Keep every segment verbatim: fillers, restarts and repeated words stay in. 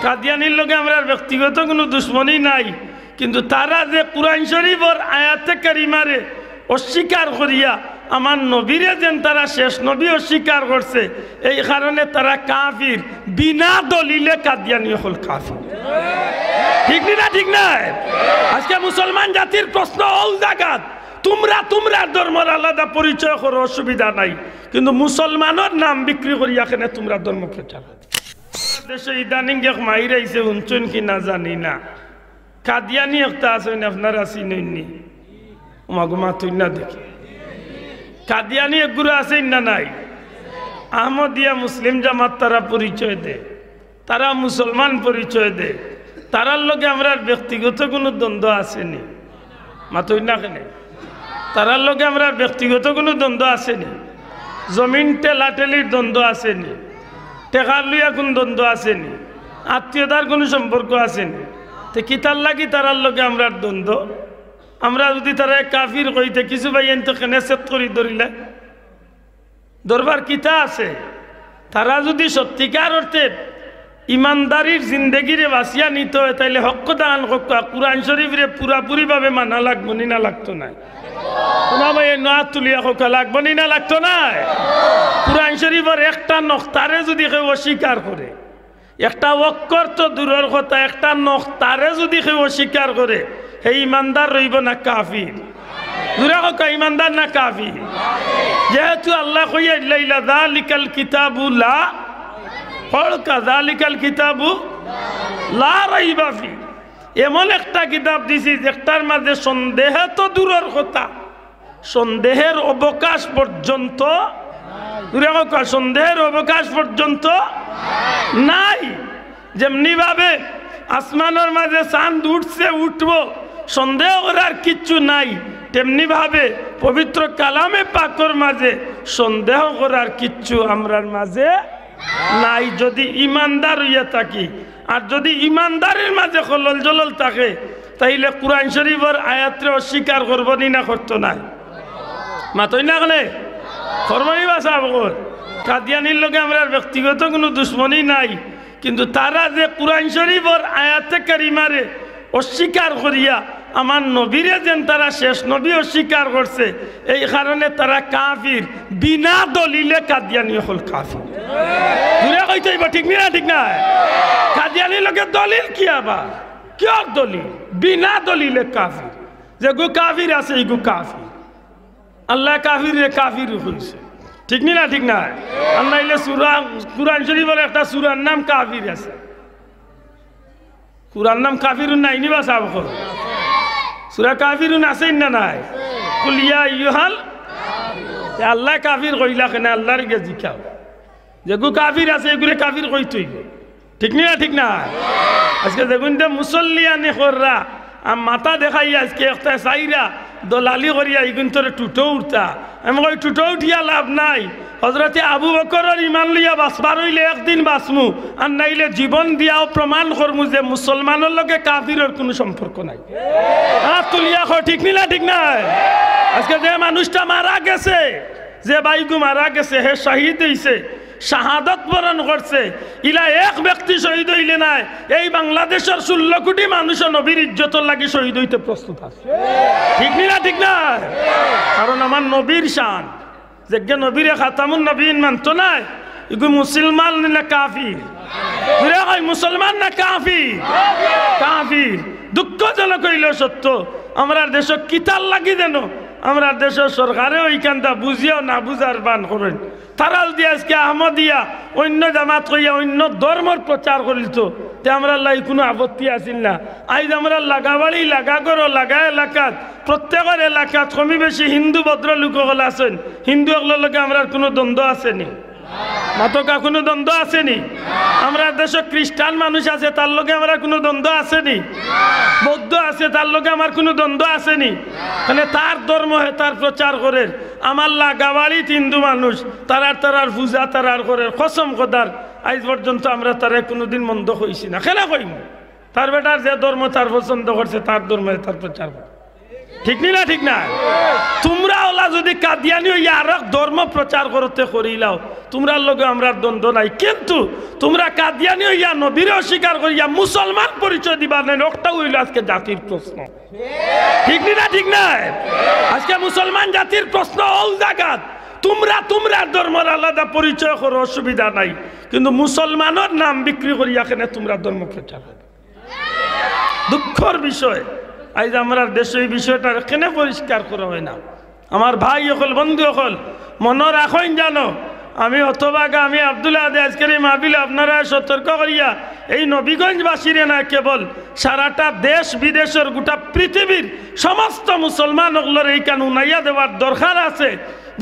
কাদিয়ানির লগে আমরার ব্যক্তিগত কুনু দুশমনি নাই, কিন্তু তারা যে কুরআন শরীফর আয়াতে কারিমারে অস্বীকার করিয়া আমার নবীরে যেন তারা শেষ নবী অস্বীকার করছে, এই কারণে তারা কাফির। বিনা দলিলে কাদিয়ানি অকল কাফির। ঠিক নি না? ঠিক নায়? আজকে মুসলমান জাতির প্রশ্ন অউ জাগাত, তুমরা তুমরার ধর্মর আলাদা পরিচয় করো, অসুবিধা নাই, কিন্তু মুসলমানর নাম বিক্রি করিয়া কেনে তুমরা ধর্ম প্রচার করো? দেশো ইদানিং এক মাইর আইছে, হুনছইন কি না জানি না, কাদিয়ানি একটা আছইন, আপনারা চিনইন নি? ওমা গো, মাতইন না দেখি। কাদিয়ানি এগুরা আছইন না নাই? আহমদিয়া মুসলিম জামাত তারা পরিচয় দেয়, তারা মুসলমান পরিচয় দেয়, তারার লগে আমরার ব্যক্তিগত কুনু দ্বন্দ্ব আছে নি? মাতইন না কেনে? তারার লগে আমরার ব্যক্তিগত কুনু দ্বন্দ্ব আছে নি? জমিন ঠেলাঠেলির দ্বন্দ্ব আছে নি? টেকার লইয়া কুন দ্বন্দ্ব আছে নি? আত্মীয়তার কুনু সম্পর্ক আছে নি? তে কিতার লাগি তারার লগে আমরার দ্বন্দ্ব? আমরা যুদি তারারে কাফির কই, তে কিছু ভাইয়াইন্তে কেনে সেট করি ধরিলা? ধরবার কিতা আছে? তারা যুদি সত্যিকার অর্থে ইমানদারির জিন্দেগিরে বাঁচিয়া নিতে অয়, তাইলে হক কথা আন হক, কুরআন শরীফরে পুরাপুরিভাবে মানা লাগবো নি না লাগতো নায়? কুনা ভাইয়ে নু আত তুলিয়া কউক্কা, লাগবো নি না লাগতো নায়? কুরআন শরীফর একটা নক্তারে যুদি কেউ অস্বীকার করে, একটা অক্ষর তো দূরর কথা, একটা নক্তারে যুদি কেউ অস্বীকার করে, হে ইমানদার রইবো না কাফির? জুরে কউক্কা, ইমানদার না কাফির? যেহেতু আল্লায় কইয়া দিলা, "জালিকাল কিতাবু লা", পড়উক্কা, "জালিকাল কিতাবু লা রাইবা ফি।" এমন একটা কিতাব দিছি যেটার মাঝে সন্দেহ তো দূরর কথা, সন্দেহের অবকাশ পর্যন্ত, জুরে কউক্কা, সন্দেহের অবকাশ পর্যন্ত নাই। যেমনি ভাবে আসমানর মাঝে চান্দ উঠছে, উঠবো, সন্দেহ করার কিচ্ছু নাই, তেমনি ভাবে পবিত্র কালামে পাকর মাঝে সন্দেহ করার কিচ্ছু আমরার মাঝে নাই, যুদি ইমানদার অইয়া থাকি। আর যুদি ইমানদারির মাঝে খলল জলল থাকে, তাইলে কুরআন শরীফর আয়াতরে অস্বীকার করবো নি না করতো নায়? মাতইন না কেনে? করবো নি বা সাব অকল? কাদিয়ানির লগে আমরার ব্যক্তিগত কুনু দুশমনি নাই, কিন্তু তারা যে কুরআন শরীফর আয়াতে কারিমারে অস্বীকার করিয়া আমার নবীরে যেন তারা শেষ নবী অস্বীকার করছে, এই কারণে তারা কাফির। বিনা দলিলে কাদিয়ানি অকল কাফির। জুরে কইতে অইবো, ঠিক নি না? ঠিক নায়? কাদিয়ানির লগে দলিল কি আবার? কিয়র দলিল? বিনা দলিলে কাফির। যেগু কাফির আছে, ইগু কাফির। আল্লায় কাফিররে কাফির কইছে, ঠিক নি না? ঠিক নায়? আর নাইলে সূরা, কুরআন শরীফর একটা সূরার নাম কাফির আছে। সূরার নাম কাফিরুন নাই নি বা সাব অকল? সূরা কাফিরুন আছে না নাই? কুল ইয়া আইয়ুহাল, তে আল্লায় কাফির কইলা কেনে? আল্লারে গিয়া জিকাও। যেগু কাফির আছে, এগুরে কাফির কইতে অইবো। ঠিক নি না? ঠিক নায়? আজকে যেগুইন্তে মুসল্লিয়ানি কররা, আর মাথা দেখাইয়া আজকে একটায় চাইরা, দলালি করিয়া ইগুইন্তরে টুটো উঠতা। আমি কই, টুটো উঠিয়া লাভ নাই। হজরতে আবু বকরর ইমান লইয়া বাঁচবার অইলে একদিন বাঁচমু, আর নাইলে জীবন দিয়াও প্রমাণ করমু যে মুসলমানর লগে কাফিরর কুনু সম্পর্ক নাই। আত তুলিয়া কও, ঠিক নি না? ঠিক নায়? আজকে যে মানুষটা মারা গেছে, যে ভাইগু মারা গেছে, হে শহীদ অইছে, শাহাদত বরণ করছে, ইলা এক ব্যক্তি শহীদ অইলে নায়, এই বাংলাদেশর ষোলো কোটি মানুষও নবীর ইজ্জতর লাগি শহীদ অইতে প্রস্তুত আছে। ঠিক নি না? ঠিক নায়? কারণ আমার নবীর শান, যেগে নবীরে খাতামুন নবীন মানতো নায়, ইগু মুসলমান না কাফির? জুরে কই, মুসলমান না কাফির? কাফির। দুঃখজনক অইলেও সত্য, আমরার দেশো কিতার লাগি যেন, আমরার দেশর সরকারেও ইখানতা বুঝিয়াও না বুঝার ভান করইন। তারা যুদি আজকে আহমদিয়া, অইন্য জামাত কইয়া অইন্য ধর্মর প্রচার করিলতো, তে আমরার লাগি কুনু আপত্তি আছিল না। আইজ আমরার লাগাবাড়ি, লাগাঘরো, লাগা এলাকাত প্রত্যেকর এলাকাত কমি বেশি হিন্দু ভদ্রলোক অকল আছইন। হিন্দু অকলর লগে আমরার কুনু দ্বন্দ্ব আছে নি? মাতউক্কা, কুনু দ্বন্দ্ব আছে নি? আমরার দেশো খ্রিস্টান মানুষ আছে, তার লগে আমরার কুনু দ্বন্দ্ব আছে নি? বৌদ্ধ আছে, তার লগে আমার কুনু দ্বন্দ্ব আছে নি? মানে তার ধর্ম হে তার প্রচার করের। আমার লাগাবাড়িত হিন্দু মানুষ, তারার তারার পূজা তারার করের। কসম খোদার, আইজ পর্যন্ত আমরা তারে কুনুদিন মন্দ কইছি না। কেনে কইমু? তার বেটার যে ধর্ম তার পছন্দ করছে, তার ধর্ম হে তার প্রচার করে। ঠিক নি না? ঠিক না? তুমরা অলা যুদি কাদিয়ানি অইয়া আরক ধর্ম প্রচার করতে করিলাও, তুমরার লগে আমরার দ্বন্দ্ব নাই, কিন্তু তুমরা কাদিয়ানি অইয়া নবীরে অস্বীকার করিয়া মুসলমান পরিচয় দিবার নাই, অকটাউ অইলো আজকে জাতির প্রশ্ন। ঠিক নি না? ঠিক না? আজকে মুসলমান জাতির প্রশ্ন অউ জাগাত, তুমরা তুমরার ধর্মর আলাদা পরিচয় করো, অসুবিধা নাই, কিন্তু মুসলমানর নাম বিক্রি করিয়া কেনে তুমরা ধর্ম প্রচার করো? দুঃখর বিষয়, আইজ আমরার দেশো ই বিষয়টা কেনে পরিষ্কার করা অয় না। আমার ভাই অকল, বন্ধু অকল, মনো রাখইন জানো, আমি হতভাগা, আমি আব্দুল আহাদে আজকের এই মাহফিলে আপনারারে সতর্ক করিয়া, এই নবীগঞ্জবাসীরে না, কেবল সারাটা দেশ বিদেশর গোটা পৃথিবীর সমস্ত মুসলমান অকলরে ইখান হুনাইয়া দেওয়ার দরকার আছে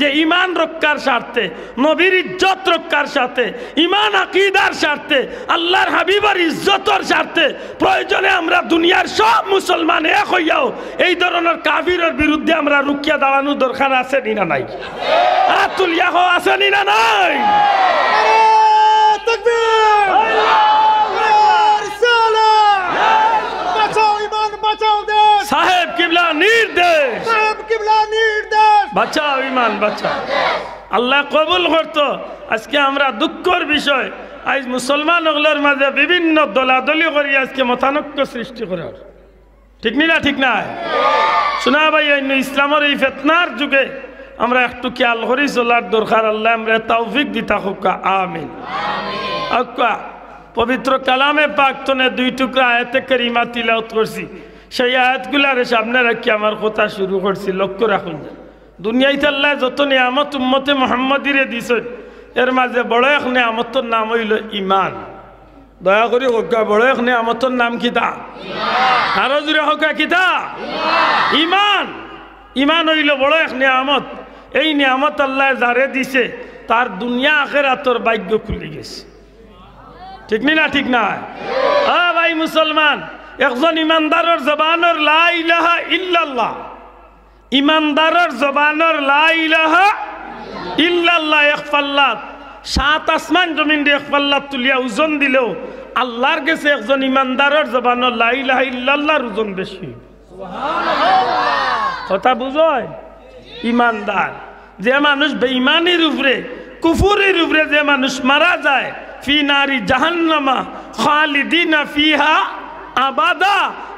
যে ইমান রক্ষার স্বার্থে, নবীর ইজ্জত রক্ষার স্বার্থে, ইমান আকিদার স্বার্থে, আল্লার হাবিবর ইজ্জতর স্বার্থে প্রয়োজনে আমরা দুনিয়ার সব মুসলমান এক অইয়াও এই ধরনর কাফিরর বিরুদ্ধে আমরা রুকিয়া দাঁড়ানোর দরকার আছে নি না নাই? আত তুলিয়া কও, আছে নি না নাই? নারায়ে তাকবীর! নারায়ে রিসালাত! বাঁচাও ইমান, বাঁচাও দেশ! সাহেব কিবলা নির্দেশ! সাহেব কিবলা নির্দেশ! বাঁচাও ইমান, বাঁচাও। আল্লায় কবুল করতো। আজকে আমরা দুঃখর বিষয়, আইজ মুসলমান অকলর মাঝে বিভিন্ন দলাদলি করি আজকে মতানৈক্য সৃষ্টি করার। ঠিক নি না? ঠিক নায়? শুনা ভাই, অইন্য ইসলামর এই ফিতনার যুগে আমরা একটু খেয়াল করি চলার দরকার। আল্লায় আমরারে তৌফিক দিতা কউক্কা, আমিন। কউক্কা, পবিত্র কালামে পাক তনে দুই টুকরা আয়াতে কারিমা তিলাওয়াত করছি, সেই আয়াতগুলারে সামনে রাখি আমার কথা শুরু করছি। লক্ষ্য রাখুন, দুনিয়াইত আল্লায় যত নিয়ামত উম্মতে মুহাম্মদীরে দিছইন, এর মাঝে বড় এক নিয়ামতর নাম অইলো ইমান। দয়া করি কউক্কা, বড় এক নিয়ামতর নাম কিতা? আরো জুরে কউক্কা, কিতা? ইমান। ইমান অইলো বড় এক নিয়ামত। এই নিয়ামত আল্লায় যারে দিছে, তার দুনিয়া আখেরাতর ভাগ্য খুলি গেছে। ঠিক নি না? ঠিক নায়? ও ভাই মুসলমান, একজন ইমানদারর জবানর লা ইলাহা ইল্লাল্লাহ, ইমানদারর জবানর লা ইলাহা ইল্লাল্লাহ এক পাল্লাত, সাত আসমান জমিনরে এক পাল্লাত তুলিয়া ওজন দিলেও আল্লার গেছে একজন ইমানদারর জবানর লা ইলাহা ইল্লাল্লাহর ওজন বেশি। কথা বুঝইন? ইমানদার, যে মানুষ বেইমানির উপরে, কুফুরির উপরে যে মানুষ মারা যায়, ফি নারি জাহান্নামা খালিদিনা ফিহা আবাদা,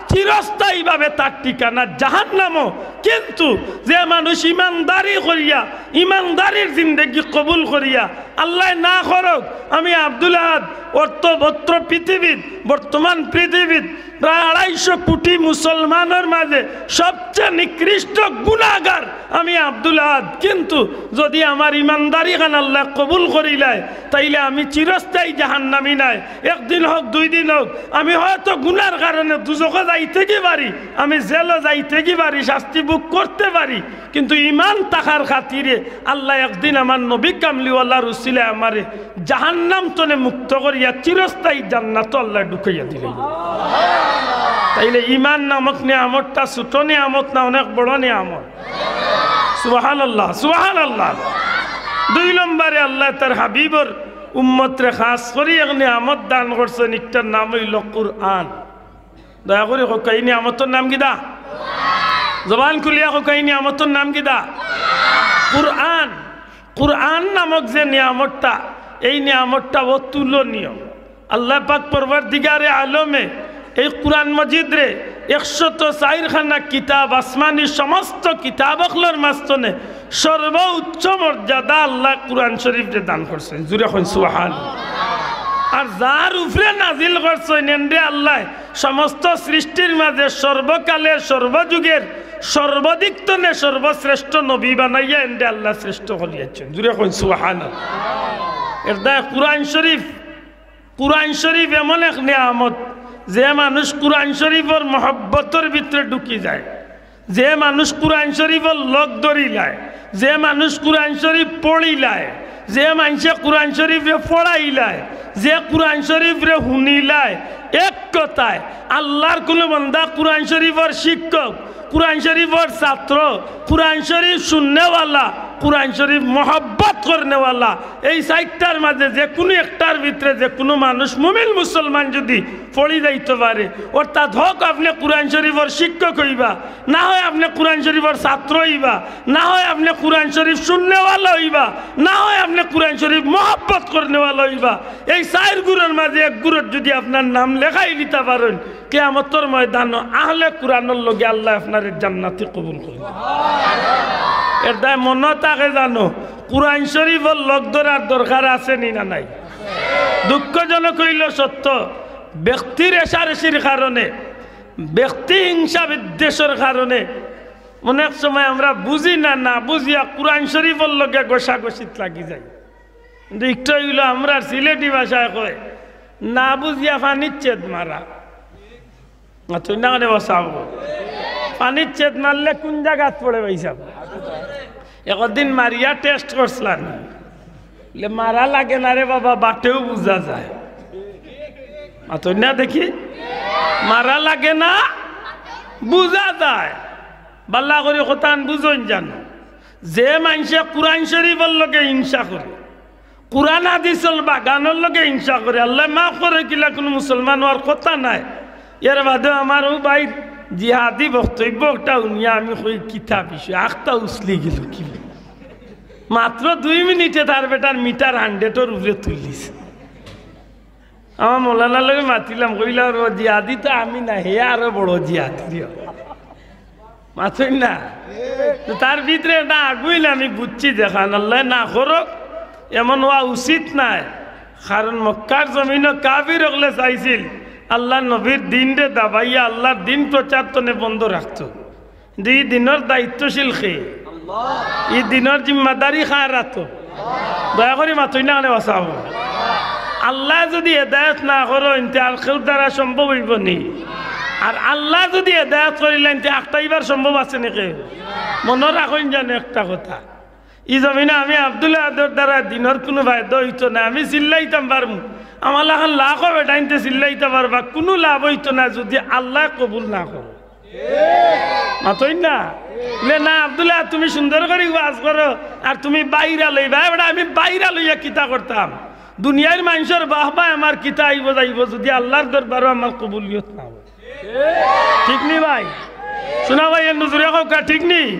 চিরস্থায়ীভাবে তার ঠিকানা জাহান্নামো। কিন্তু যে মানুষ ইমানদারি করিয়া, ইমানদারির জিন্দেগি কবুল করিয়া, আল্লায় না করউক, আমি আব্দুল আহাদ অর্থ অত্র পৃথিবীত, বর্তমান পৃথিবীত প্রায় আড়াইশো কোটি মুসলমানর মাঝে সবচেয়ে নিকৃষ্ট গুনাগার আমি আব্দুল আহাদ। কিন্তু যদি আমার ইমানদারি খান আল্লায় কবুল করিলায়, তাইলে আমি চিরস্থায়ী জাহান্নামী নায়। একদিন হউক, দুই দিন হউক, আমি হয়তো গুনার কারণে দুজখো যাইতে কি পারি, আমি জেলো যাইতে কি পারি, শাস্তি ভোগ করতে পারি, কিন্তু ইমান থাকার খাতিরে আল্লায় একদিন আমার নবী কামলিওয়ালার উসিলায় আমারে জাহান্নাম তনে মুক্ত করিয়া চিরস্থায়ী জান্নাতো আল্লায় ঢুকাইয়া দিলে। তাইলে ইমান নামক নিয়ামতটা ছোট নিয়ামত না, অনেক বড় নিয়ামত। সুবহানাল্লাহ, সুবহানাল্লাহ। দুই নম্বরে আল্লায় তার হাবিবর উম্মতরে খাস করি এক নিয়ামত দান করছইন, ইটার নাম অইলো কুরআন। দয়া করি কউক্কা, ই নিয়ামতর নাম কিতা? জবান খুলিয়া কউক্কা, ই নিয়ামতর নাম কিতা? কুরআন। কুরআন নামক যে নিয়ামতটা, এই নিয়ামতটা অতুলনীয়। আল্লাহ পাক পরওয়ারদিগারে আলমে এই কুরআন মজিদরে একশত চাইর খানা কিতাব, আসমানি সমস্ত কিতাব অকলর মাঝখানে সর্বোচ্চ মর্যাদা আল্লায় কুরআন শরীফরে দান করছইন। জুরে কইন সুবহান। আর যার উপরে নাজিল করছইন, এনরে আল্লায় সমস্ত সৃষ্টির মাঝে সর্বকালের, সর্বযুগের, সর্বদিক তনে সর্বশ্রেষ্ঠ নবী বানাইয়া এনরে আল্লায় শ্রেষ্ঠ করিয়াছইন। জুরে কইন সুবহান। এর দায় কুরআন শরীফ, কুরআন শরীফ এমন এক নিয়ামত, যে মানুষ কুরআন শরীফর মহব্বতর ভিতরে ঢুকি যায়, যে মানুষ কুরআন শরীফর লগ ধরিলায়, যে মানুষ কুরআন শরীফ পড়িলায়, যে মানষে কুরআন শরীফরে পড়াইলায়, যে কুরআন শরীফরে হুনিলায়, এক কথায় আল্লার কুনু বান্দা কুরআন শরীফর শিক্ষক, কুরআন শরীফর ছাত্র, কুরআন শরীফ হুননেওয়ালা, কোরআন শরীফ মহব্বত করনেওয়ালা, এই চাইরটার মাঝে যে কুনু একটার ভিতরে যে কুনু মানুষ মুমিন মুসলমান যুদি পড়ি যাইতো পারে, অর্থাৎ হক আপনে কোরআন শরীফর শিক্ষক অইবা, না হয় আপনে কোরআন শরীফর ছাত্র অইবা, না হয় আপনে কোরআন শরীফ শুননেওয়ালা অইবা, না হয় আপনে কোরআন শরীফ মহব্বত করনেওয়ালা অইবা। এই চাইর গুরুর মাঝে এক গুরুর যুদি আপনার নাম লেখাই দিতা পারইন, কিয়ামতর ময়দানো আহলে কোরআনর লগে আল্লায় আপনারে জান্নাতি কবুল করবা। এর দায় মনো থাকে জানো, কোরআন শরীফর লগ ধরার দরকার আছে নি না নাই? দুঃখজনক অইলো সত্য, ব্যক্তির রেষারেষির কারণে, ব্যক্তি হিংসা বিদ্বেষর কারণে অনেক সময় আমরা বুঝি না, না বুঝিয়া কোরআন শরীফর লগে ঘষাঘষিত লাগি যাই। কিন্তু একটা অইলো আমরার সিলেটি ভাষায় কয়, না বুঝিয়া পানির ছেদ মারা। মাতইন না কেনে বা সাব? পানির ছেদ মারলে কুন জাগাত পড়ে ভাই সাব? একদিন মারিয়া test করছিলাম, বলে, মারা লাগে না রে বাবা, বাটেউ বুঝা যায়। মাতইন না দেখি, মারা লাগে না, বুঝা যায়। বালা করি কথাখান বুঝইন জানো, যে মানষে কোরআন শরীফর লগে হিংসা করে, কোরআন হাদিসর বাগানর লগে হিংসা করে, আল্লায় মাফ করউক, কিলা কুনু মুসলমান অওয়ার কথা নায়। এর বাদেও আমার অউ ভাইর জিহাদি বক্তব্য একটা হুনিয়া আমি কই, কিতা বিষয়, আখতা উছলি গেল কি? মাত্র দুই মিনিটে তার বেটার meter hundred-অর উপরে তুলিছে। আমার মৌলানার লগে মাতিলাম, কইলা, "ও জিহাদি তো আমি না, হে আরো বড় জিহাদি রে।" মাতইন না। তো তার ভিতরে একটা আগুইন আমি বুঝছি, যেখান আল্লায় না করউক, এমন অওয়া উচিত নায়। কারণ মক্কার জমিনো কাফির অকলে চাইছিল আল্লার নবীর দিনরে দাবাইয়া আল্লার দিন প্রচার তনে বন্ধ রাখতো। কিন্তু ই দিনর দায়িত্বশীল কে? ই দিনর জিম্মাদারি কার আতো? দয়া করি মাতইন না কেনে বা সাব। আল্লায় যুদি হেদায়েত না করইন, তে আর কেউর দ্বারা সম্ভব অইবো নি? আর আল্লায় যুদি হেদায়েত করিলাইন, তে আটকাইবার সম্ভব আছে নি কেউ? মনো রাখইন জানো একটা কথা, ই জমিনো আমি আব্দুল আহাদর দ্বারা দিনর কুনু ফায়দা অইতো না। আমি চিল্লাইতাম পারমু, আমার লাখান লাখো বেটাইন্তে চিল্লাইতা পারবা, কুনু লাভ অইতো না যুদি আল্লায় কবুল না করইন। মাতইন না? বলে, "না, আব্দুল আহাদ, তুমি সুন্দর করি ওয়াজ করো, আর তুমি বাইরা লইবা।" এ বেটা, আমি বাইরা লইয়া কিতা করতাম? দুনিয়ার মানষর বাহবা আমার কিতা আইবো যাইবো, যুদি আল্লার দরবারো আমার কবুলিয়ত না অয়। ঠিক নি ভাই? শুনা ভাই, এর নজরে কউক্কা, ঠিক নি?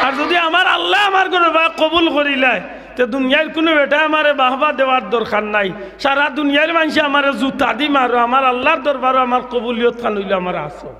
আর যুদি আমার আল্লায় আমার ঘরো বা কবুল করিলায়, তে দুনিয়ার কুনু বেটায় আমারে বাহবা দেওয়ার দরকার নাই। সারা দুনিয়ার মানষে আমারে জুতা দি মারো, আমার আল্লার দরবারো আমার কবুলিয়ত খান অইলো আমার আসল।